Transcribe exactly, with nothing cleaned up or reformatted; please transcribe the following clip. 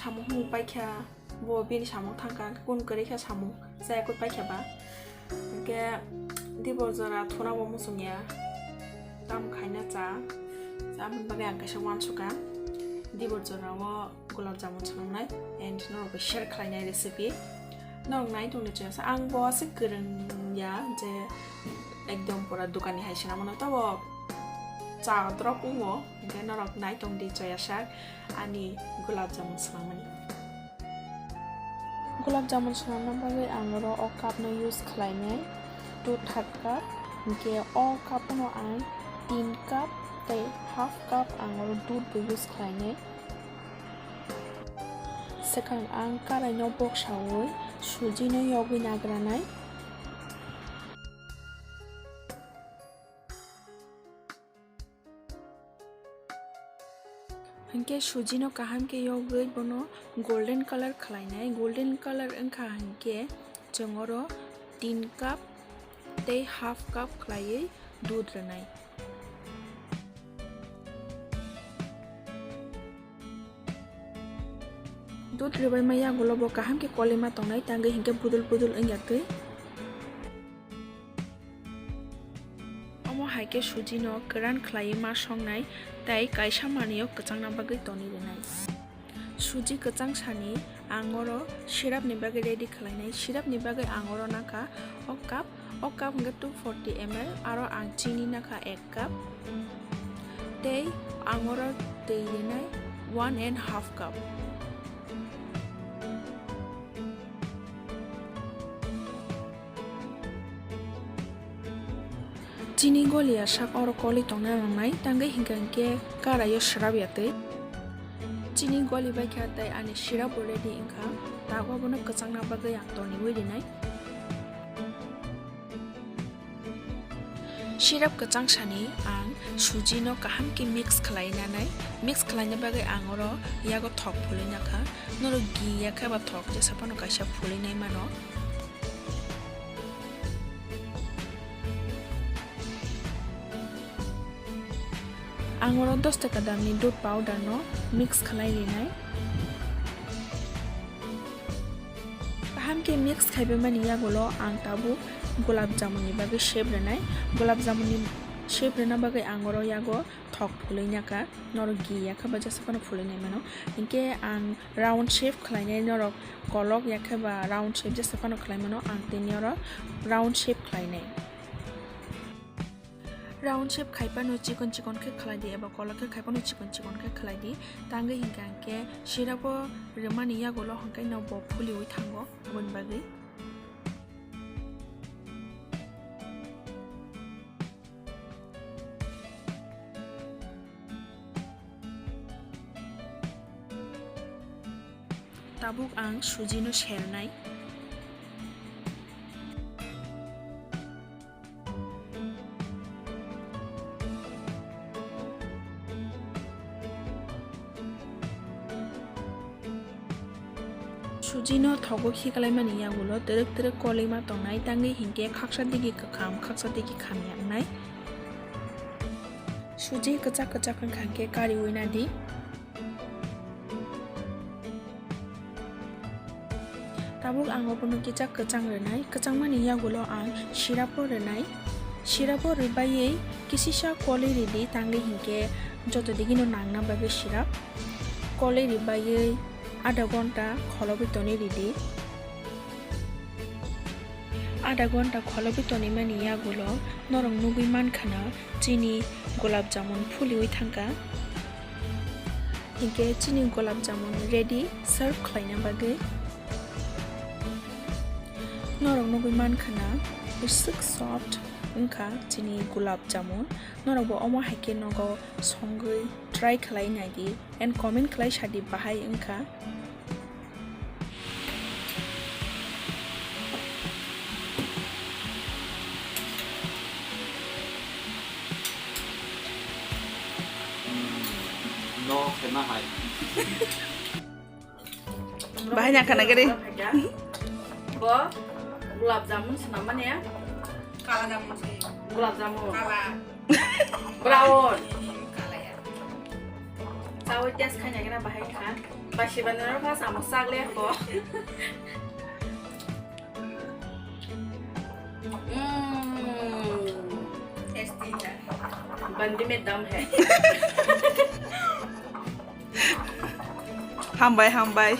Samung hung paikha, bo bini samung thangkha, kun kwrwi khe samung chayakwi paikha ba. Hwnkhe dibor jora thuna bo muchungya, tam khaina cha, cha aboni bagwi ang kaisa uansukha. Dibor jora o gulab jamun swnamnai and norok bai share khlainai recipe. Norok nai tongni chaya sa, ang bo aswk kwrwng ya je ekdom pura dukani hai swnam mano, tabo cha drop wngo, hwnkhe norok nai tongdi chaya sak ani gulab jamun swnamani. Gulab jamun swnamna bagwi ang oro o cup no use khlainai, two third cup, hwnkhe o cup no ang tin cup tei half cup ang oro dudh bo use khlainai. Swkang ang karai no boksawi suji no yogwi nagranai. Hinkhe suji no kaham khe yogwi bono golden colour khlainai. Golden colour wngkha hinkhe chwng oro tin cup tei half cup khlaiwi dudh rwnai. Dudh rwbaima yagulo bo kaham khe kolima tongnai, tangwi hinkhe budul budul wngya twi. Omo hai khe suji no kwran khlaiwi ma songnai tei kaisa manwi o kwchangna bagwi toni rwnai. Suji kwchang sani ang oro syrup ni bagwi ready khlainai. Syrup ni bagwi ang oro nakha o cup, o cup hwnkhe two forty M L, aro ang chini nakha ek cup tei ang oro twi rwnai one and half cup. Chini goliya sak oro kolwi tongna nangnai, tangwi hinkha hinkhe karaio swrapya twi. Chini goli baikha tei ani syrup bo ready wngkha, tak obono kwchangna bagwi ang toniwi rinai. Syrup kwchang sani ang suji no kaham khe mix khlai nanai. Mix khlaina bagwi ang oro yago thok phulwi nakha. Norok gi ya khe ba thok jesa phano kaisa phulwi nai mano. Ang oro dos taka damni dudh powder no mix khlai rinai. Kaham khe mix khaibai mani yagulo ang tabuk gulab jamun ni bagwi shape rwnai. Gulab jamun ni shape rwna bagwi ang oro yago thok phulwi nakha, norok gi ya khe ba jesa phano phulwi nai mano. Hinkhe ang round shape khlainai, norok kolok ya khe ba round shape jesa phano khlai mano, ang tini oro round shape khlainai. Round shape khai phano chikon chikon khe khlai di eba kolok khe khai phano chikon chikon khe khlai di. Tangwi hinkha hinkhe syrup o rwmani yagulo hwnkhe no bo phuliwi thango, aboni bagwi. Tabuk ang suji no sernai. Suji no thogo khiklaimani yagulo twrwk twrwk kolima tongnai, tangwi hinkhe khaksa digi kwkham, khaksa digi khamya wngnai. Suji kwchak kwchak wngkha hinkhe kariwi nadi. Tabuk ang obono kisa kwchang rwnai, kwchangmani yagulo ang syrup o rwnai. Syrup o rwbaiwi kisisa kolwi ridi, tangwi hinkhe joto digino nangna bagwi syrup. Kolwi rwbaiwi adha ghonta kholobwi tonwi ridi. Adha ghonta kholobwi tonimani yagulo norok nugwi mankha na chini gulab jamun phuliwi thangkha. Hinkhe chini gulab jamun ready serve khlaina bagwi. Norok nugwi mankha na, bwswk soft wngkha chini gulab jamun. Norokbo omo hai khe nogo songwi try khlai naidi and comment khlai sadi bahai wngkha. No, kena hai. Bahai na khana gari. Bo gulab jamun swnam mani ya? Kala jamun se. Gulab jamun. Kala. Brown. Kala ya. Chawi Test khai nai kena bahai kha. Basi bandar pa samo sak le ko. Tasty ta. Bandi mein dam hai. Hambai, hambai.